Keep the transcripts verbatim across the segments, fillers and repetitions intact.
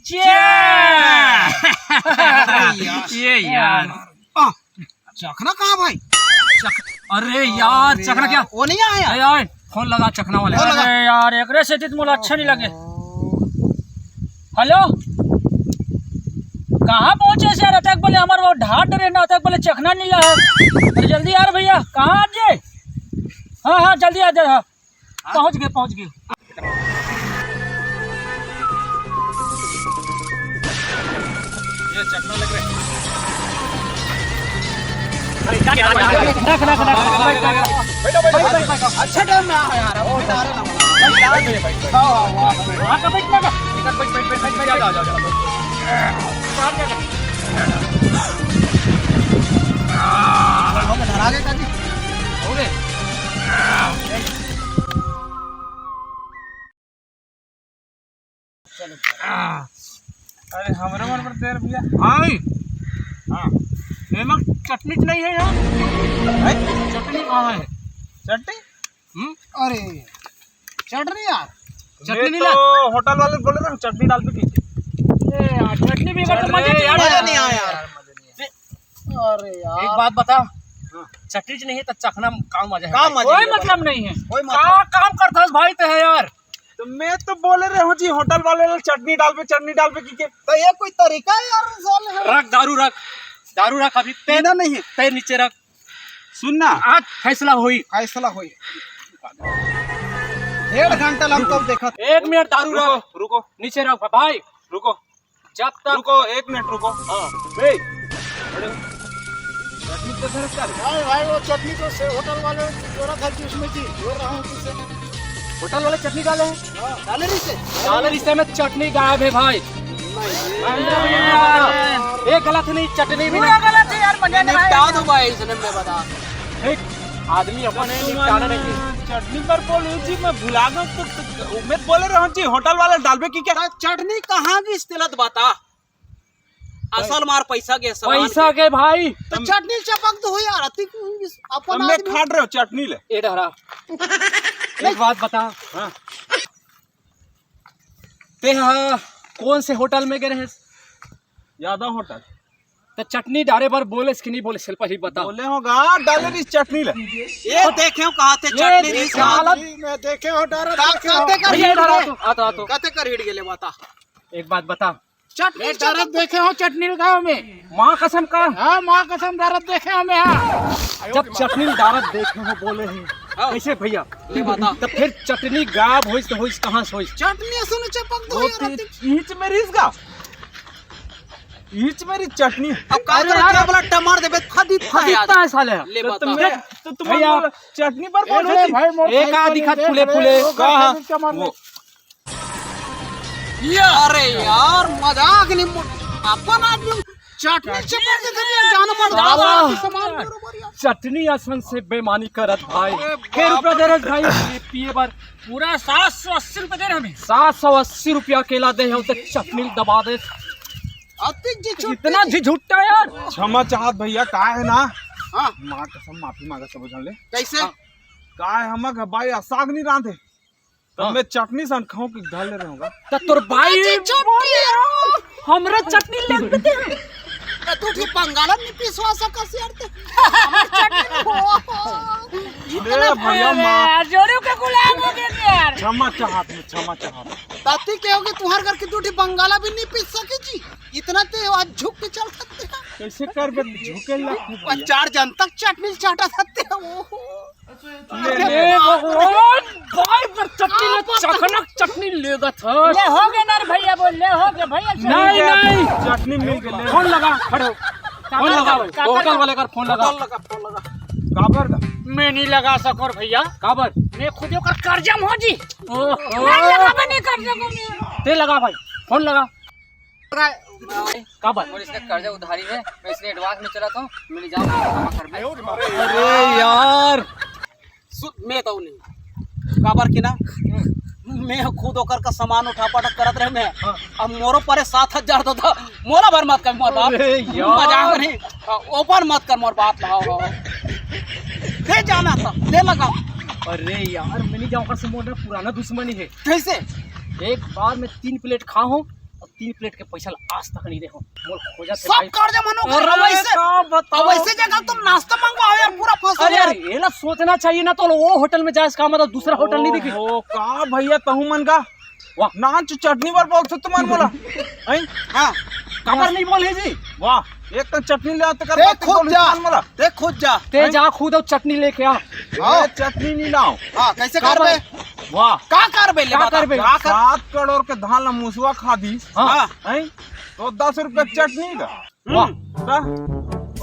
Cheque. अरे यार। ये यार। आ, चखना कहाँ भाई? अरे यार, अरे चखना यार, क्या? वो नहीं आया? ए, ओए, फोन लगा चखना वाले। फोन लगा। अरे यार, एकरे से तो मोला अच्छा नहीं लगे। हेलो, कहाँ पहुँचे से यार? अतक बोले हमर वो ढाट रे ना, अतक बोले चखना नहीं आया। अरे जल्दी यार भैया, कहाँ आज ये? हाँ, हाँ, जल्दी आ जा। हाँ। पहुँच गए, पहुँच गए। ये चखना लग रहा है। रख, रख, रख, रख। अच्छा टाइम में आया यार, अब बता रहे ना। हाँ, हाँ, हाँ। वहाँ का बैठ ना। इधर बैठ, बैठ, बैठ, बैठ, बैठ, आ जा, आ जा, आ जा। बाहर जा। हो गए, धरा गए काकी। हो गए। चलो। अरे, हमरे मन पर तेल भैया। हाँ भाई। हाँ। एमा चटनी तो नहीं है यार? है? चटनी कहाँ है? चटनी? हम्म? अरे, चटनी यार। चटनी ये नहीं तो ला? होटल वाले बोले ना, चटनी डाल के पीजिए। ए यार, चटनी भी अगर तो मजे नहीं यार, आया। मजा नहीं आया यार। अरे यार। एक बात बता, हाँ। चटनी नहीं है तो चखना काम आ जाए काम भाई। आ जाए कोई भाई। मतलब नहीं है। कोई मतलब। का काम करता है भाई ते है यार। तो मैं तो बोले रहे हूँ जी, होटल वाले लोग चटनी डाल पे, चटनी डाल पे की के। तो ये कोई तरीका है यार, साले? रख दारू, रख दारू, रख अभी। पीना नहीं है। पैर नीचे रख। सुन ना। आज फैसला होई। फैसला होई। डेढ़ घंटा लम तब देखत। एक मिनट दारू रख। रुको, रुको। नीचे रख भाई। रुको। जब तक रुको, एक मिनट रुको। हाँ। ए, अरे, चटनी तो सर कर। भाई, भाई, वो चटनी तो से होटल वाले जोड़ा था जी, उसमें जी, जोड़ रहा हूँ तुझसे। होटल वाले चटनी डाले हैं? हाँ, डाले नहीं से? डाले नहीं से में चटनी गायब है भाई। नहीं। ये गलत नहीं, चटनी भी पूरा नहीं। गलत है यार, मजा नहीं निपटा आया। दो भाई, इसने मैं बता। एक आदमी अपने निपटाना नहीं। चटनी पर बोलू जी, मैं भुला गया तो, तो मैं बोले रहा हूँ जी, होटल वाले डालबे की क्या? चटनी कहाँ की इस्तेलत बता? असल मार पैसा के सवाल पैसा के। के भाई। तो चटनी चपक तो हो यार, अति अपन अब मैं आदमी। खाट रहे हो चटनी ले। ए डहरा। एक बात बता। हाँ। ते हा कौन से होटल में गए रहे? यादव होटल। तो चटनी डारे बर बोले कि नहीं बोले, सिर्फ ही बता। बोले होगा, डाले नहीं चटनी ले। ये देखे हो कहाँ थे ये चटनी देख रिस का? हालत। मैं देखे हो डारा का-, देखे हो। काते कर भैया, हिट इधर आ गए। तो, आ तो, आ तो। काते कर हिट गेले बता। एक बात बता। चटनी ये डारत चटनी। देखे हो चटनी गाँव में। माँ कसम का? हाँ, माँ कसम डारत देखे हमें, हाँ। जब चटनी डारत देखे हो बोले हैं, हाँ। कैसे भैया? ले बता। तो फिर चटनी गायब होइस तो होइस कहाँ से होइस? चटनी सुन चपक दो वो यार, ती-, अति। ईंच में रिस गा। ईंच में रिस चटनी। अब का अरे करे, यार। क्या बोला, टमार देबे, खदीता है खदीता यार। है साले। ले तो बता। तुम, तो तुम भैया। बोला, चटनी पर ए, बोलो ए, जी। भाई, मोर एक खाई आध बोले, दिखा दे, फूले, दे, फूले। दे, कहाँ? दे, दे, दे, वो। अरे यार, मजाक नहीं, मो-, अपन आदमी चटनी चपक के देते हैं, जान पर साला। दाल की सामान बरोबर यार। चटनी असन से बेमानी करत भाई। अरे के रुपया दे रहे भाई? ये पिए बर। पूरा सात सौ अस्सी रुपया दे रहे हमें। सात सौ अस्सी रुपया अकेला दे हो तो चटनी दबा दे। अतिक जी चटनी। इतना झिझुट्टा यार। क्षमा चाहत भैया, का है ना? हाँ। माँ कसम माफी मांगा सब जान ले। कैसे? हाँ। का है हम भाई साग नहीं रांधे। तो हाँ। मैं चटनी सन खाऊं कि घर ले रहूंगा। तो तोर भाई अरे चटनी है। हमरे चटनी ले देते हैं। तो तू ठीक बंगालन नहीं पिसवा सकस यार ते। हमर चटनी हो। अरे भैया माँ। यार, जोरू के गुलाम हो गए थे यार। क्षमा चाहत में, क्षमा चाहत। ताती के होगी तुम्हारे घर की दूठी बंगाला भी नहीं पीस सकी जी। इतना ते आज झुक के चल सकते हैं। कैसे कर बे झुके ला? और चार जन तक चटनी चाटा सकते हैं। ओहो। ले, ले। अरे भगवान, भाई पर चटनी ले, चखना चटनी लेगा था। ले हो गए ना रे भैया, बोल ले हो गए भैया। नहीं, नहीं। चटनी मिल गई, ले। फोन लगा, खड़े हो। फोन लगा भाई, काकर होटल वाले कर फोन लगा। फोन लगा, फोन लगा। काबर का? मैं नहीं लगा सको रे भैया। काबर? मैं खुद ओकर कर्जा में हो जी। ओहो। मैं लगा, मैं नहीं कर्जा को नहीं। ते लगा भाई, फोन लगा। काबर? और इसका कर्जा उधारी है, मैं इसने एडवांस में चला था, मैं नहीं जाऊंगा, जमा कर दे। अरे यार। सुन, मैं तो नहीं। काबर की ना, मैं खुद ओकर का सामान उठा पटक करत रहे मैं। हाँ। अब मोरो परे सात हजार दो था, मोला भर मत कर मोर बाप। अरे यार। मजाक नहीं। हाँ, ओपन मत कर मोर बात, हाँ, हाँ। दे जाना था, दे लगा। अरे यार, मैं नहीं जाऊँ, ओकर से मोर ना पुराना दुश्मनी है। कैसे? एक बार मैं तीन प्लेट खा हूँ, तीन प्लेट के पैसा ला आज तक नहीं दे हो। मोर खोजत हे सब भाई। कर्जा मनो कर। अरे, अब ऐसे, का बताओ? अब ऐसे जगह तुम नाश्ता मंगवाओ यार, पूरा फंस अरे गया। यार, ये ला सोचना चाहिए ना, तो वो होटल में जाए, इसका मतलब दूसरा होटल नहीं दिखी। ओ, का भैया, तहू मन का वाह। नान चटनी बर बोलथो तुमन मोला? हैं? हाँ। काबर नहीं बोले जी? वाह, एक तो चटनी ले आते कर देख बात खुद बोल जा। तुमन मोला। देख खुद जा। ते हैं? जा खुद अउ चटनी लेके आ। हाँ। ए, चटनी नहीं लाओ। हाँ, कैसे काबर? करबे? वाह। का करबे ले का बता? करबे? का कर- सात करोड़ के धान ला मुसवा खा दिस। हाँ। हाँ। हैं? तो दस रुपया चटनी का। वाह। का?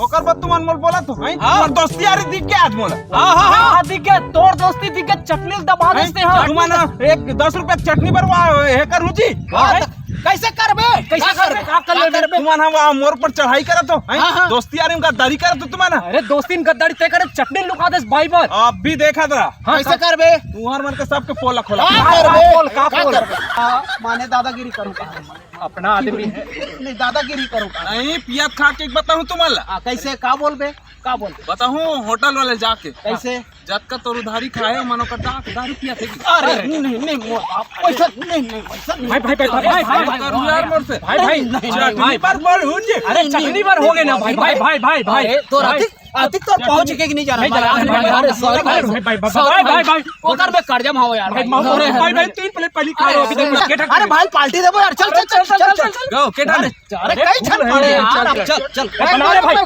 ओकर बाद तुमन मोल बोला तो, हैं? हाँ। तुम्हार दोस्ती यारी दिख गया आज मोला। हाँ, हाँ, हाँ। हाँ, दिख गया, तोर दोस्ती दिख गया, चटनी दबा हैं? देते हैं। तुमन एक दस रुपया चटनी बरवा, हे कर रुचि। हाँ, हैं? तो कैसे करबे? कैसे का करबे? करबे? का कर लेबे? तुमन हम मोर पर चढ़ाई करत हो, हैं? हाँ, हाँ। दोस्ती यारी में गद्दारी करत हो तुमन। अरे दोस्ती में गद्दारी ते करे, चटनी लुका देस भाई बर। अब भी देखा था। हाँ, कैसे का- करबे? तुहार मन के सबके पोल खोला। का का करबे? पोल, का का पोल? करबे? हाँ, माने दादागिरी करूँ का? अपना आदमी है। नहीं, दादागिरी करूँ का? नहीं, पियत खा के बताऊँ तुमन ला। हाँ, कैसे? का बोलबे? का बोलबे? बताऊँ होटल वाले जाके। कैसे? जतका तोर उधारी खाए, मनो का डाक दारू पिया थे। अरे, नहीं, नहीं, नहीं, मोर बाप, पैसा नहीं, नहीं, पैसा नहीं। भाई, भाई, भाई, भाई, भाई, भाई, भाई, करू यार मोर से। भाई, भाई, नहीं, नहीं, चटनी नहीं, पर बोल, हुन जी। अरे, चटनी पर हो गए ना, भाई, भाई, भाई, भाई, भाई। अरे, तो भाई। रातिक, रातिक तो पहुंच के कि नहीं जाना? नहीं जाना, भाई, भाई, भाई, अरे, sorry, भाई, भाई, भाई, भाई, sorry, भाई, भाई, भाई। ओकर में कर्जा में हो यार, भाई, भाई, sorry। भाई, भाई, तीन प्लेट पानी खा लो, अभी तक अरे, अरे, भाई, party देबो यार, चल, चल, चल, चल, चल। गो, केटा ने? अरे, कई ठन पड़े यार, चल, चल, चल। ए, बना रे भाई।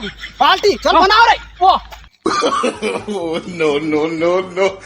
Party, चल, बना रे। वो। Oh, no, no, no, no.